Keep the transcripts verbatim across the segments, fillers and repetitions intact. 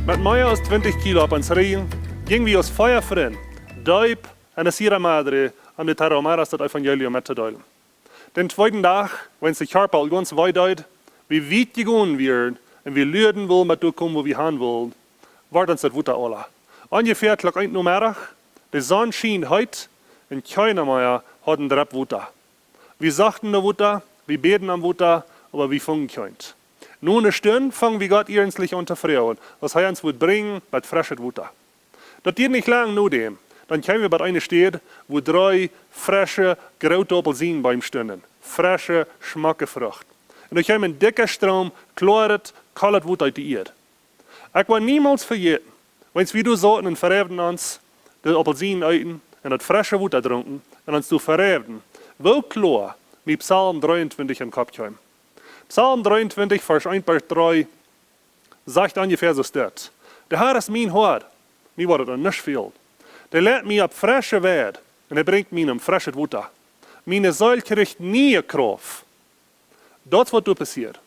Met mea aus twintich Kilo opp ons Rigjen jinjen wie aus fea Frind deep enne Sierra Madre, om de Tarahumaras daut Evangelium mettodeelen. Dän tweeden Dach, wan de Kjarpa aul gaunz wee deed, wie wiet jegonen wieren un wie luaden wullen met doa komen, wua wie han wullen, wort ons daut Wota aula. Onjefäa Klock eent Nomeddach, de Sonn schient heet un kjeena mea haud een Drop Wota. Wie sochten no Wota, wie bäden om Wota, oba wie fungen kjeent. No eene Stund fungen wie Gott iernstlich aun to froagen, aus hee ons wudd brinjen met freschet Wota. Daut dieed nich lang no däm, dan kjeemen wie bie eene Städ, wua dree fresche, groote Aupelsienenbeem stunden. Fresche, schmocke Frucht. Un doa kjeem een dikja Stroom kloaret, kolet Wota ut de Ieed. Ekj woa niemols vejäten, wan wie doa sauten un vereewden ons, de Aupelsienen eeten un daut fresche Wota drunken un ons doa vereewden, woo kloa mie Psalm dreeuntwintich em Kopp kjeem. Psalm dreeuntwintich, Varsch eent bat dree, sajcht onjefäa soo dit: De Har es mien Hoad, mie woat daut aun nuscht fälen. Dee leit mie opp fresche Weid un hee brinjt mie aun freschet Wota. Miene Seel kjricht niee Krauft. Daut es waut doa passieed.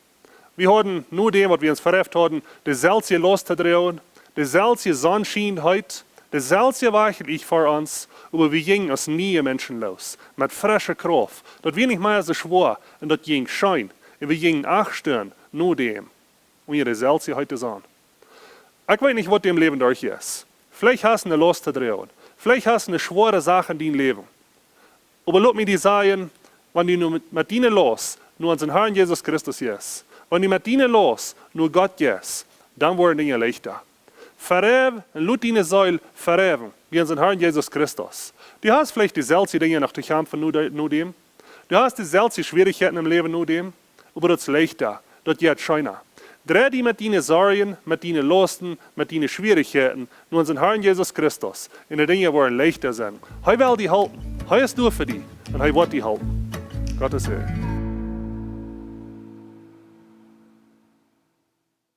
Wie hauden, no däm waut wie ons vereeft hauden, de selwje Laust to droagen, de selwje Sonn schient heet, de selwje Wajch lich ver ons, oba wie jinjen aus niee Menschen loos, met fresche Krauft. Daut wia nich mea soo schwoa un daut jinkj scheen. Un wie jinjen acht Stunden no däm unja de selwje heete Sonn. Ekj weet nich, waut du em Läwen derch jeist. Veleicht hast du eene Laust to droagen. Veleicht hast du eene schwoare Sach en dien Läwen. Oba lot mie die sajen, wan du nu met, met diene Laust no onsen Harn Jesus Christus jeist, wan du met diene Laust no Gott jeist, dan woaren Dinja leichta. Vereew un lot diene Seel vereewen bie onsen Harn Jesus Christus. Du hast veleicht de selwje Dinja noch to kjamfen no de-, no däm. Du hast de selwje Schwierichkjeiten em Läwen no däm. Oba daut es leichta, daut jeit scheena. Drei die met diene Sorjen, met diene Lausten, met diene Schwierichkjeiten no onsen Harn Jesus Christus un de Dinja woaren leichta sennen. Hee well die halpen. Hee es doa fa die un hee woat die halpen. Gott es hee.